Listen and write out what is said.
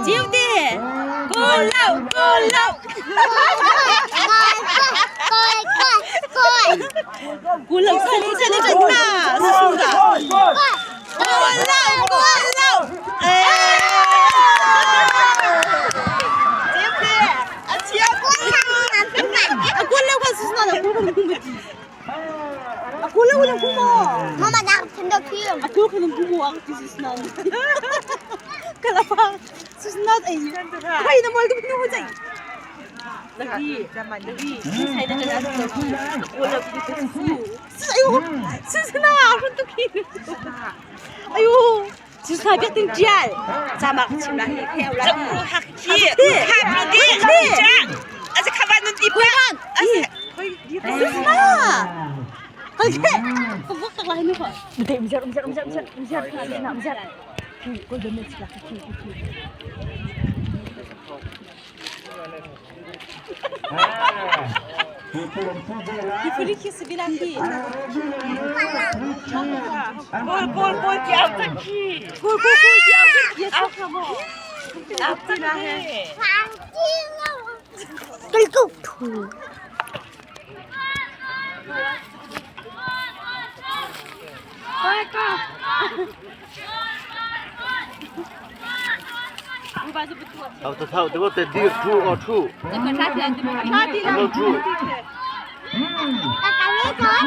Ciu ti. Kulau kulau. Kulau sali sali na. Susuda. Kulau kulau. Ciu ti. Kulau kan susuna na kulau kan Kulau kan kumo. Mama nak tenda film. Aku kan kumo ang ti susuna. Kalapa susuna ai. Ai na mal tu nu jai. Lagi, lagi. Saya dah kena kulau tu. Ayo, susuna aku tu ki. Ayo. Susuna biak ting jial. Sama chim lah. Haki, happy day, Asa kawan ti pa. Susuna. Okay. Kau kau lah ini kau. Bentar, bentar, bentar, bentar, bentar, bentar, bentar. Kau dah mesti lah, kaki, kaki. Kifuli sebilan di. Gol gol gol ki apa ki? Gol gol gol ki apa ki? Ya kamu. Apa lah he? Telku tu. Thau thau thau te dir thu o thu. Mati Lo thu. Kakak ni kau.